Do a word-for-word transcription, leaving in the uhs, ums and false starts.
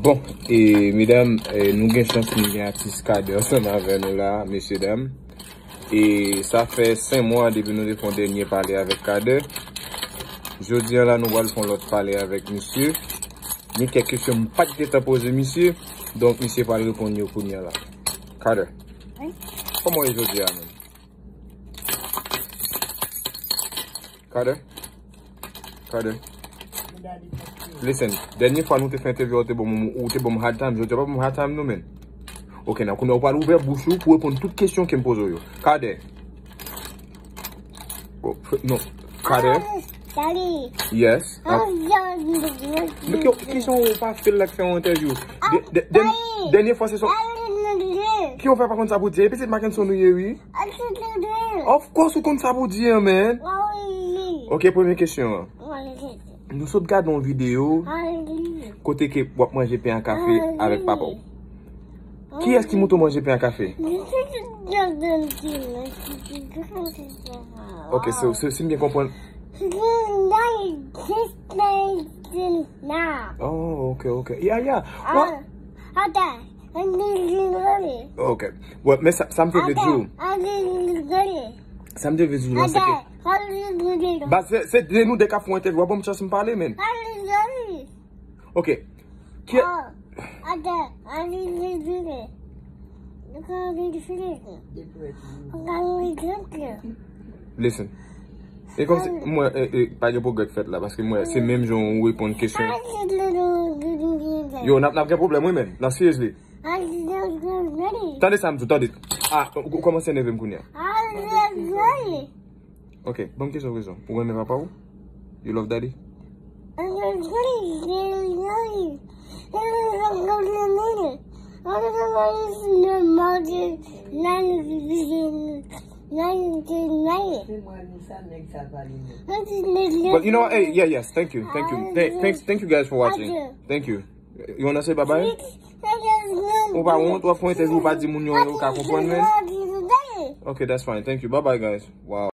Bon, e medam, e, nou gen chans nou gen atis Kader ansanm avè nou la, mesye dam. E sa fè senk mwa depi nou te fè yon dènye pale avèk Kader. Jodi a la, nou pral fè yon lòt pale avèk misye. Ni kèk kesyon m pa t gentan poze misye, donk misye pral reponn yo kounye a la. Kader, wi, kòman w ye jodi a menm? Kader? Kader? Listen, dènye fwa nou te fè entèvyou a, ou te ban m, ou te ban m hard time, jodi a pa ban m hard time non, man. Ok, nan kounye a ou pral ouvè bouch ou pou reponn tout kesyon ke m poze w yo. Kader. Oh, f-, non. Kader? Daddy. Yes. Ah, men ki, ki jan ou pa feel like fè yon entèvyou? De, de, de, dènye fwa se sou. Ki ou fè pa konn sa pou di? E pitit Mackenson ou ye, wi. Of course ou konn sa pou di an, man. Ok, premye kesyon an. Nou sot gade yon videyo kote ke w ap manje pen ak kafe avèk papa w. Kiyès ki montre w manje pen ak kafe? Ok, so, so, si m byen konprann. Oh, ok, ok. Yeah, yeah. What? Ok. Well, men sa, sa m te vle di w. Sa m te vle di w lan se ke. Baz, se, se de nou de k ap fè yon entèvyou. W ap ban m chans m pale, man. Ok. Ki... Listen. E kòmsi mwen, e, e, pa gen pwogrè k fèt la, paske mwen, se menm jan ou reponn kesyon. Yo, n ap, n ap gen pwoblèm, wi, man. Non, seriously. Tande sa m di w, tande. Ah, ou, ou kòmanse nève m kounye a. Ok, ban m kesyon, kesyon. Ou renmen papa w? You love daddy? But you know what? Hey, yeah, yes, thank you, thank you. Th-, thanks, thank you guys for watching. Thank you. You wanna say bye bye? Ou pa wont, w ap fè yon entèvyou, ou pa di moun yo, yo ka konprann, man. Ok, that's fine. Thank you. Bye bye, guys. Wow.